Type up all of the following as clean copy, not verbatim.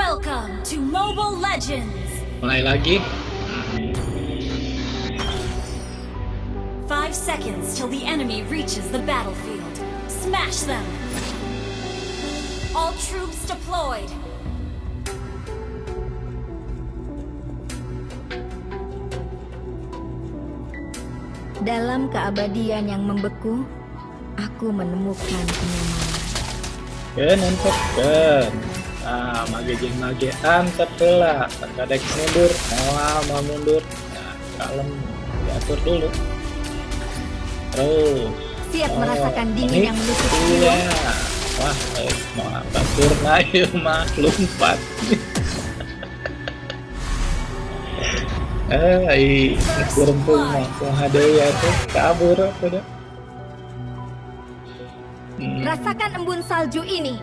Welcome to Mobile Legends! Mulai lagi. 5 seconds till the enemy reaches the battlefield. Smash them! All troops deployed! Dalam keabadian yang membeku, aku menemukan kenyamanan. Keun antepkeun. Ah, mage jeung mage antep heula. Kadek mundur, moal mau mundur. Nah, kalem, diatur dulu. Terus. Siap Oh, merasakan dingin ini yang menusuk iya. jiwa? Wah, mau apa turna ieu mah lompat. Eh, ai kurempung mah kumaha deui atuh, kabur atuh da. Rasakan embun salju ini.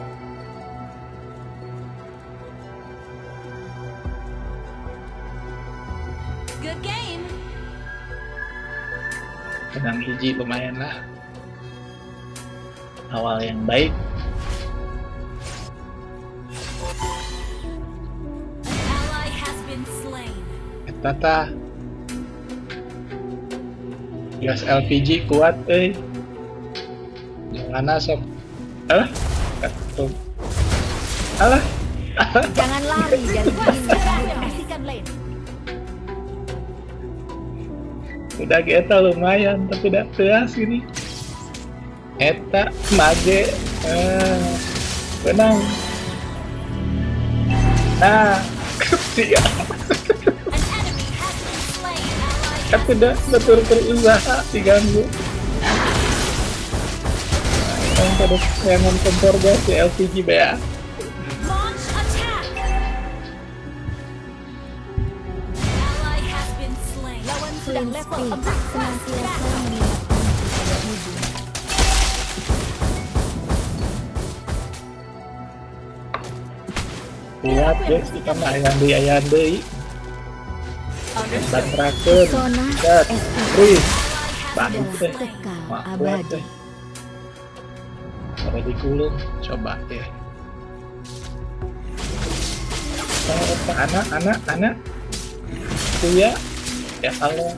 Good game! Menang hiji lumayan lah. Awal yang baik. An ally has been slain. Eta tah. Gas LPG kuat euy. Mana sok? Alah, ketuk. Alah, Jangan lari dari dingin yang Bersihkan lane. Udah eta lumayan tapi dah teas ini. Eta mage menang. Nah, ketiga. An enemy has been slain. Ally Kan tidak betul berusaha diganggu. Yang pada yang kompor gas di LPG bea. Launch attack! Ally has been slain. Lawan sedang level 4 senantiasa mengingatkan kepada ibu. Kuat guys, kita mah ayam deui ayam deui. Bantrakeun. Pesona Dat, es Freeze. Ally has Bagus been teh. slain. Kekal Wah, kuat abadi. teh. Kalau dikulung, coba deh. Oh, anak, anak, anak. Iya. Ya Allah.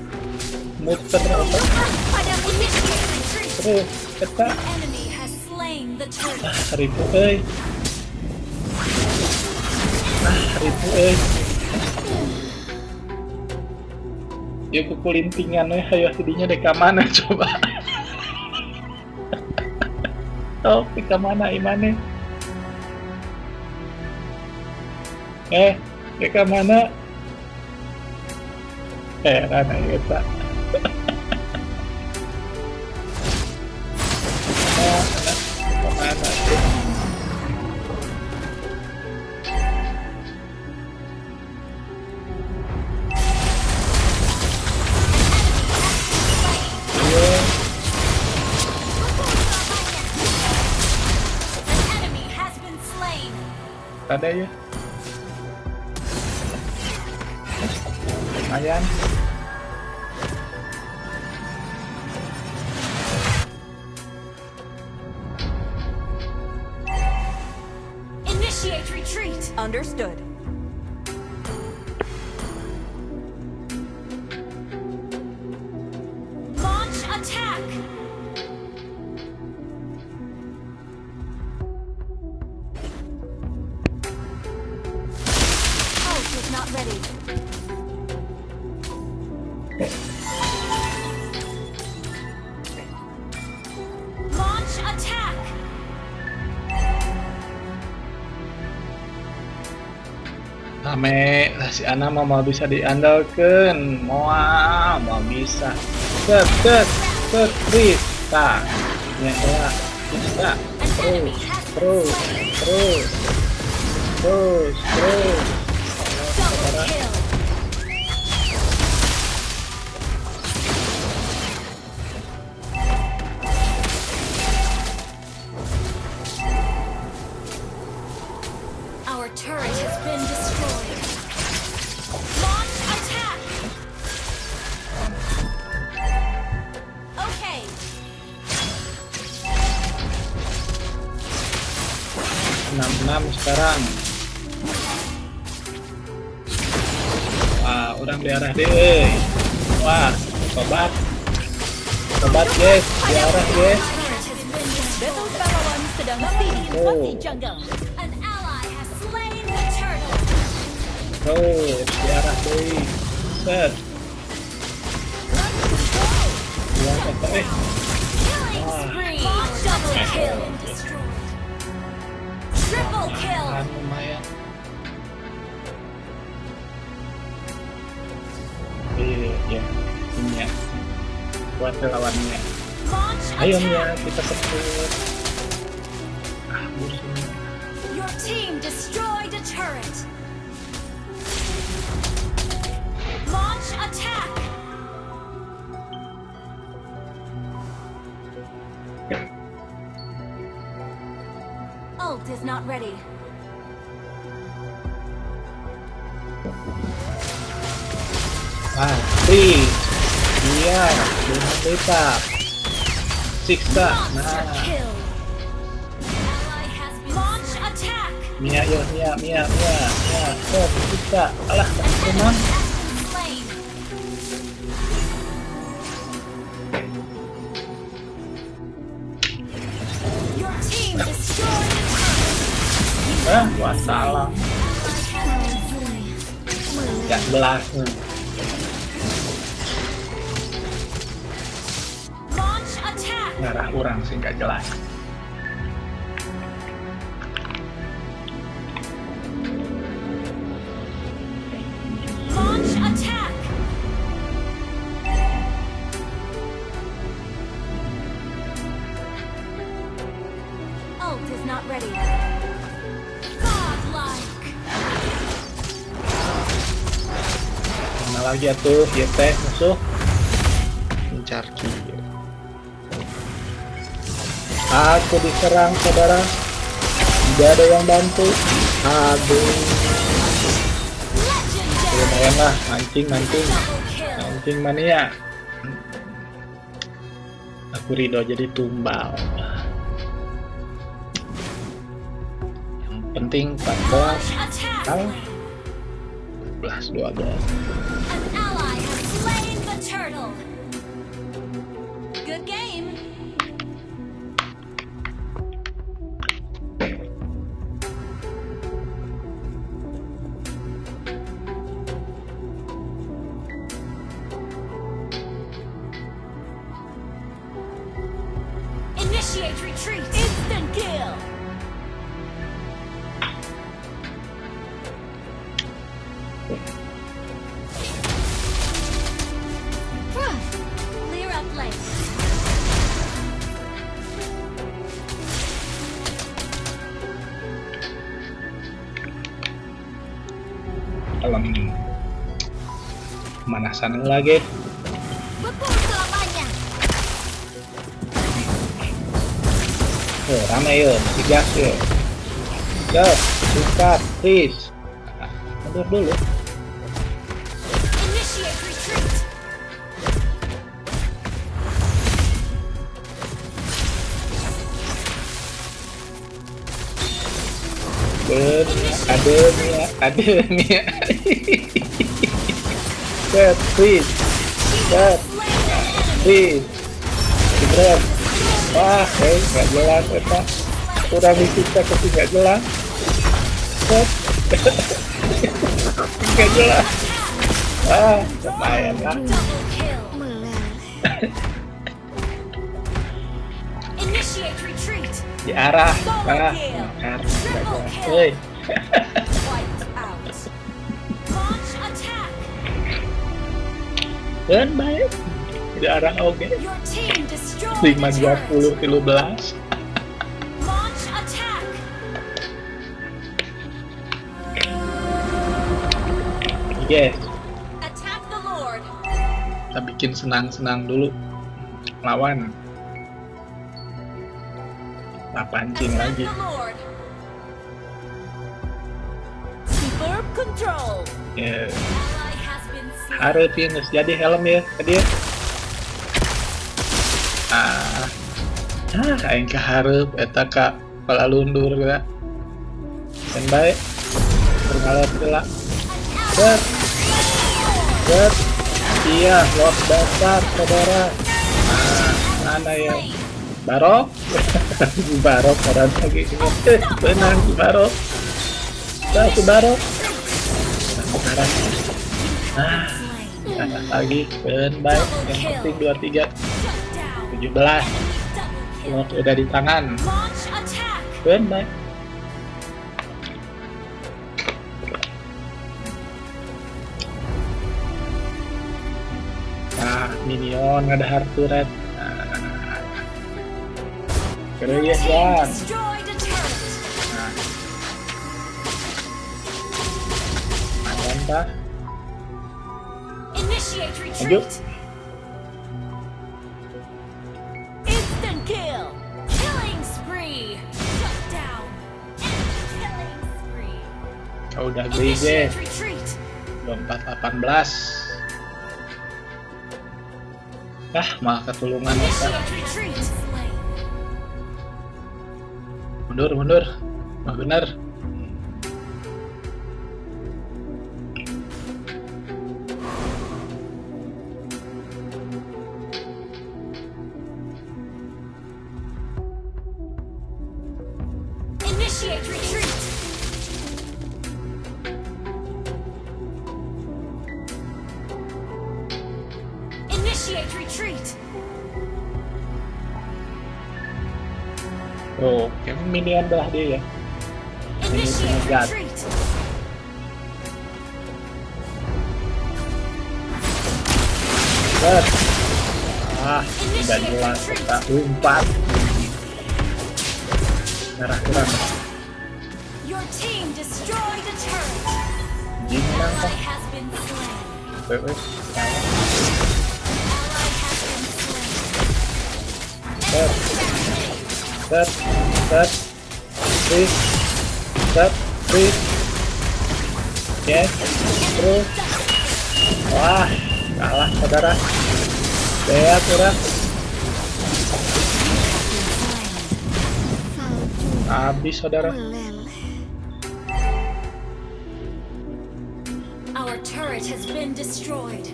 Muter apa? Pada initiate retreat. Terus, kita Enemy has slain the turtle. Ah, ribu euy. Ah, ribu euy. Yuk kukulintingan we hayo tidinya dek ka mana coba. Oh, ka mana imane? Eh, dek ka mana? Heran aya eta. Nah, ka mana tuh? Iya, An enemy has been slain. Ada ya. Lumayan. Initiate retreat. Understood. Launch attack. Ult is not ready. Launch attack. Rame lah si Ana mah mau bisa diandalkan. Moal mau bisa. Set set set please. Tah. Ya lah. Bisa. An enemy Terus has been terus slain. Terus terus terus. Allah, Double saudara. kill. Our turret has been destroyed. Launch attack! Okay. 66 sekarang. Orang di arah deh. Wah, sobat. Sobat guys, di arah guys. Battle pahlawan sedang Oh. invasi jungle. An ally has slain the turtle. Oh, di arah deh. Set. Dua. Killing spree. Double kill. Triple kill. Lumayan. Iya, ya, ini ya. Buat lawannya. Ayo Mia, kita keput. Ah, musuhnya. Your team destroyed a turret. Launch attack. Ult is not ready. Mati. Iya, belum lipat. Siksa. Nah. Mia, yo, Mia, Mia, Mia, Mia. Oh, siksa. Alah, tenang. Ah, wah salah. Ya, belas. Ngarah orang sih nggak jelas. Launch attack. Ult is not ready. Godlike. Mana lagi atuh, ya teh musuh. Mencar kieu. Aku diserang, saudara. Tidak ada yang bantu. Aduh. Lumayan lah, mancing, mancing. Mancing mania. Aku ridho jadi tumbal. Yang penting 14 Attack. 11 12. An ally has slain the turtle. Good game. Initiate retreat. Instant kill. Clear up lane. Alam manasan lagi. Beku selamanya. Oh, rame yo, masih gas yo. Gas, sikat, please. Nah, mundur dulu. Initiate retreat. Ada Mia, ada Mia. Set, please. Set, please. Jebret. Wah, nggak jelas, eta. Kurang disiksa tapi nggak jelas. Set. Nggak jelas. Ah, lumayan lah. Double kill. Initiate retreat. Di arah, arah, arah, nggak jelas. Hei. Wiped out. Launch attack. Dan baik. Di arah oke. Your team destroyed Lima a dua turret. puluh tilu belas. Launch attack. Yes. Attack the Lord. Kita bikin senang-senang dulu. Lawan. Kita pancing Attack lagi. the Lord. Superb control. Ya. Ally has been slain. Hareup geus jadi helm ya ke dia. Ah, aing kahareup eta ka palalundur geura. Dan bae. Berngalor heula. Set. Set. Iya, Lord dasar, saudara. Nah, mana ya? Barok? Barok, orang lagi. Benang si Barok. Nah, si Barok. Nah, nah, atas lagi. Ben, baik. Yang penting 23. 17. Lord udah di tangan. Ben, baik. Nah, minion ada hard turret. Nah. Keren ya, Wan. Nah. Mantap. Maju. Instant kill. Killing spree. Shut down. Killing spree. Oh, udah GG. 24-18. Ah, malah ketulungan kita. Mundur, mundur. Wah, bener. Initiate retreat. Initiate retreat. Oh, kayak minion dah dia ya. Initiate retreat. Set. Ah, udah jelas kita umpat. Merah kurang. Your team destroyed a turret. Gimana Ally has been slain. Ally has been slain. Set. Set. Set. Three. Set. Three. Yes. Terus. Wah, kalah saudara. Sehat, saudara. Habis, saudara. Our turret has been destroyed.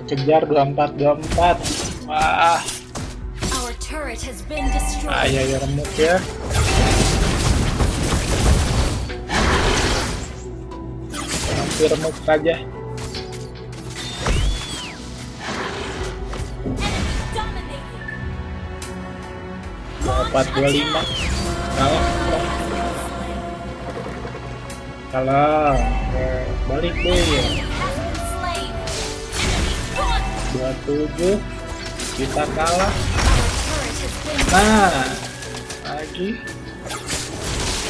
Kekejar 24-24. Wah. Our turret has been destroyed. Ayo ya remuk ya. Hampir remuk saja. 425. Kalah. Kalah. Balik deh. 27. Kita kalah. Nah, lagi.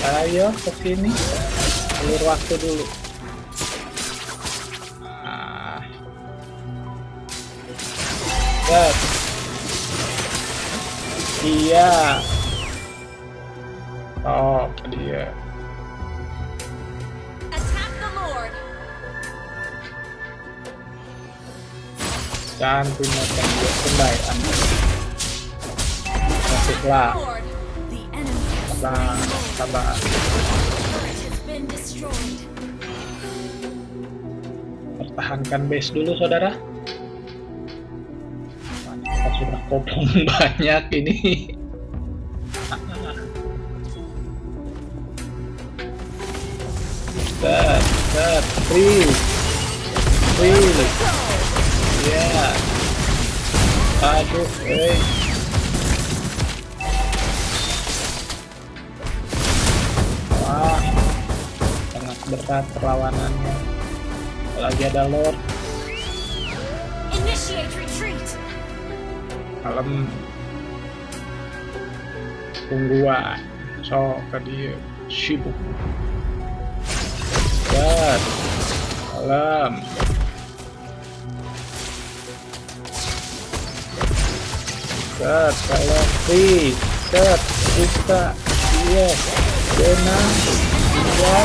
Ayo ke sini. Ulur waktu dulu. Nah. Set. Iya. Oh, dia. Attack the Lord. Dan punya dia kembali. Masuklah. Sabar, sabar. Pertahankan base dulu, saudara. Kita sudah kopong banyak ini. Set, set, three, three, yeah. Aduh, eh. Wah, sangat berat perlawanannya. Apalagi ada Lord. Initiate retreat. Kalem. Tungguan. So, ke dia sibuk. Set. Kalem. Set, kalem. Three. Set, buka. Iya. Benang. Iya.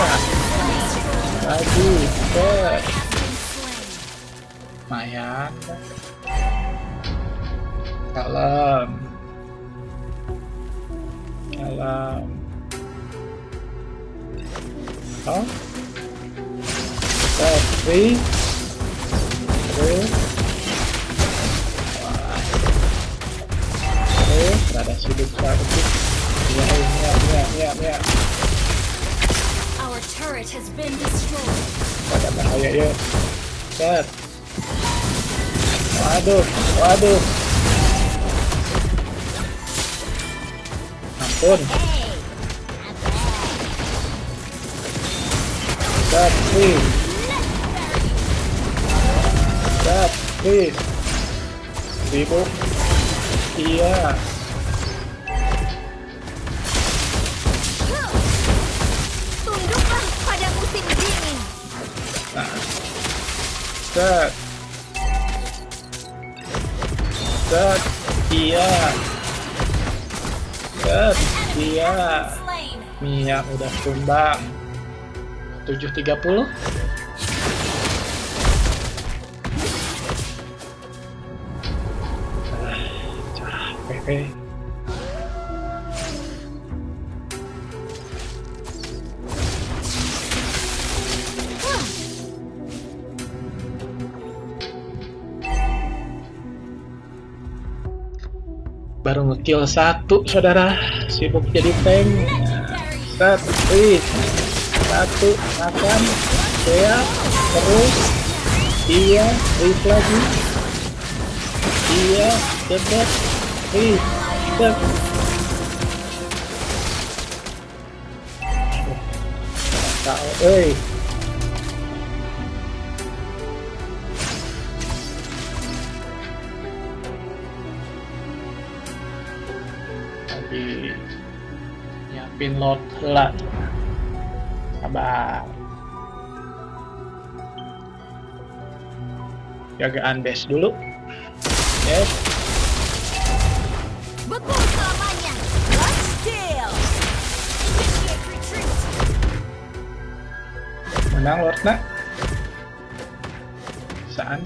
Lagi. Set. Lumayan. Kalem. Kalem. Oh. Free. Terus. Wah. Terus rada sibuk sakit. Iya, iya, iya, iya, iya. Our turret has been destroyed. Rada bahaya ya. Set. Waduh, waduh. Ampun. Set, free. Set, free. Sibuk. Iya. Tunduklah pada musim dingin. Nah. Set. Set. Iya. Set. Iya. Slain. Mia udah tumbang. 7.30. Capek. Baru ngekill 1, saudara. Sibuk jadi tank. Set, wih. 1, makan. Sea, terus. Iya, wih lagi. Iya, cepet. Wih, set. Tahu, euy. Lagi nyiapin lot lah. Sabar. Jagaan base dulu. Yes. Beku selamanya. Let's deal. Initiate retreat. Menang Lord nak. Saan?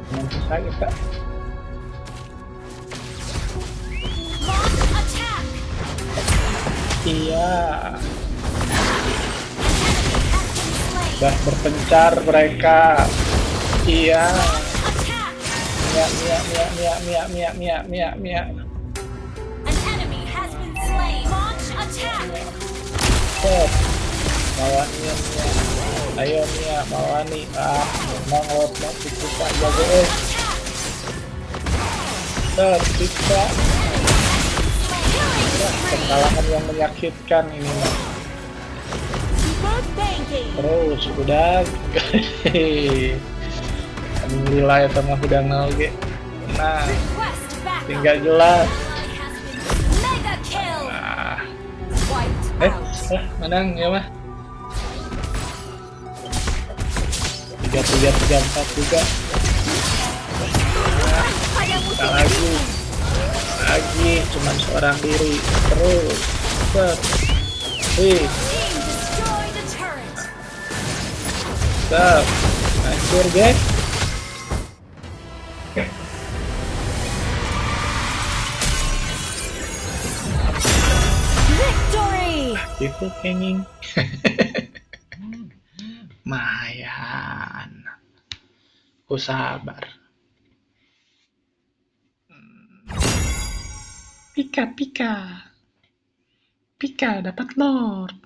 Menang susah kita. Launch attack. Iya. Enemy has been slain. Udah berpencar mereka. Iya. Attack. Mia mia mia mia mia mia mia mia mia. An enemy has been slain. Launch attack. Set. Lawan Mia Mia. Ayo Mia, Mawani. Ah, menang Lord nak kita jago eh. Attack. Set, bisa. Killing spree. Kekalahan yang menyakitkan ini mah. Super banking. Terus udah. Alhamdulillah ya sama hudang oge. Nah, Request backup. tinggal jelas. Ally has been mega kill. Ah. Wiped out. Menang ya mah. 3 3 3 4 juga. Tunduklah pada musim Tak lagi. dingin. Lagi cuman seorang diri. Terus. Set. Wih, Team destroyed a turret. set. Hancur, guys. Victory. Itu hanging. Mayan. Aku sabar. Pika pika. Pika dapat Lord.